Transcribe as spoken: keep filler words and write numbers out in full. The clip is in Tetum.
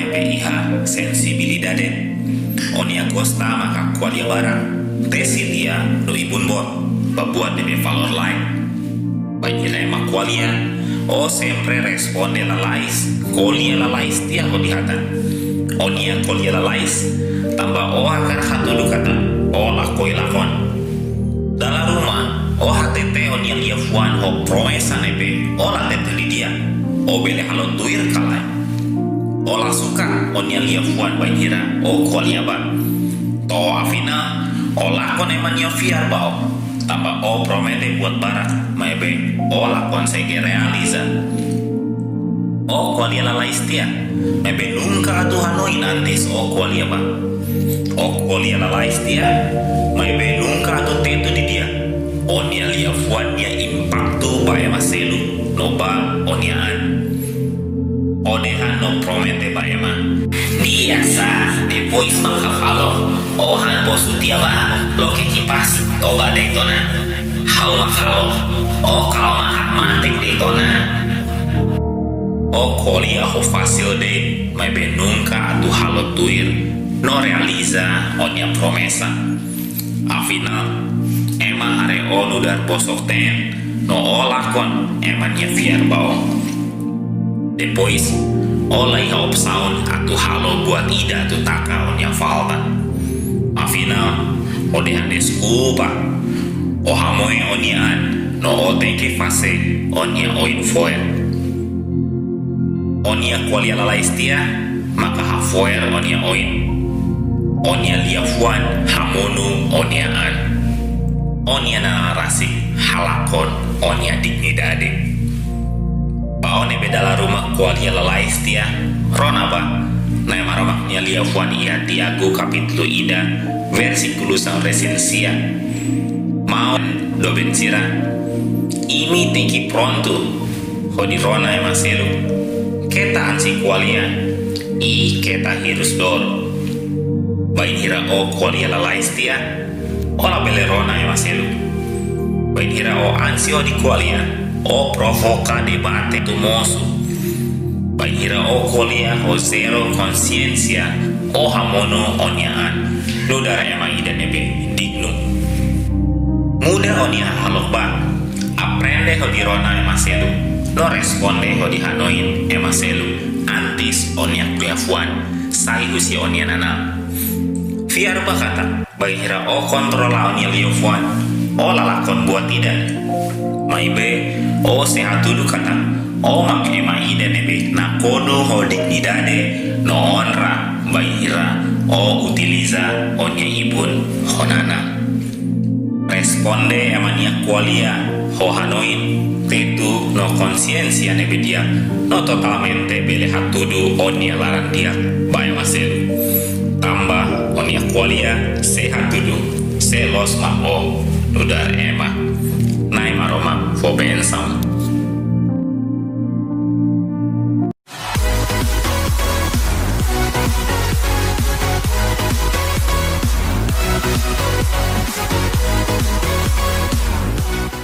ne'ebé iha sensibilidade. Ó-nia gosta maka ko'alia barak, tesi lia no ibun boot, ba buat ne'ebé valór laek. Bainhira ema ko'alia, ó sempre responde lalais, ko'alia lalais tiha hodi hatán. Ó-nia ko'alia lalais, tanba ó hakarak hatudu katak ó lakohi lakon. Dala ruma, ó hatete ó-nia liafuan ho promesa ne'ebé ó la tetu didi'ak, ó bele halo tuir ka lae. Ó la sukat ó-nia liafuan bainhira ó ko'alia ba. To'o afinál, ó lakon ema nia fiar ba ó, tanba ó promete buat barak, maibé ó la konsege realiza. Ó ko'alia lalais tiha, maibé nunka atu hanoin antes ó ko'alia ba. Ó ko'alia lalais tiha, maibé nunka atu tetu didi'ak ó-nia liafuan nia impaktu ba ema seluk no ba ó-nia an. Ó dehan no promete ba ema. Di'ak sá, depois maka falo, ó han posu tiha ba, loke kipas, toba de'it ona. Ha'u mak halo, ó kalma hakmatek de'it ona. Ó ko'alia ho fasil de'it, maibé nunka atu halo tuir no realiza ó-nia promesa. Afinál, ema haree ó nu'udar bosok-teen, no ó lakon ema nia fiar ba ó. Depois, ó la iha opsaun atu halo buat ida atu taka ó-nia falta. Afinál, ó dehan deskulpa, ó hamoe ó-nia an, no ó tenke fase ó-nia oin fo'er. Ó-nia ko'alia lalais tiha maka hafo'er ó-nia oin. Ó-nia liafuan hamonu ó-nia an. Ó-nia naran rasik halakon ó-nia dignidade. Ba ó ne'ebé dala ruma ko'alia lalais tiha, rona ba Na'i Maromak nia liafuan iha Tiago kapítulu ida, versíkulu sanulu-resin-sia. Maun doben sira, imi tenke prontu hodi rona ema seluk. Keta ansi ko'alia, i keta hirus dor. Bainhira ó ko'alia lalais tiha, ó labele rona ema seluk. Bainhira ó ansi hodi ko'alia, ó provoka debate atu mosu. Bainhira ó ko'alia ho zero konsiénsia, ó hamonu ó-nia an nu'udar ema ida ne'ebé dignu. Muda ó-nia hahalok ba. Aprende hodi rona ema seluk, no responde hodi hanoin ema seluk antes ó-nia liafuan sai husi ó-nia nanan. Fiar ba katak, bainhira ó kontrola ó-nia liafuan, ó la lakon buat ida. Maibé, ó sei hatudu katak, ó mak ema ida ne'ebé nakonu ho dignidade, no onra, bainhira ó utiliza ó-nia ibun ho nanan. Responde ema nia ko'alia ho hanoin, tetu no konsiénsia ne'ebé di'ak, no totalmente bele hatudu ó-nia laran di'ak ba ema seluk. Tanba ó-nia ko'alia sei hatudu, sei loos mak ó nu'udar ema. Na'i Maromak fó bensaun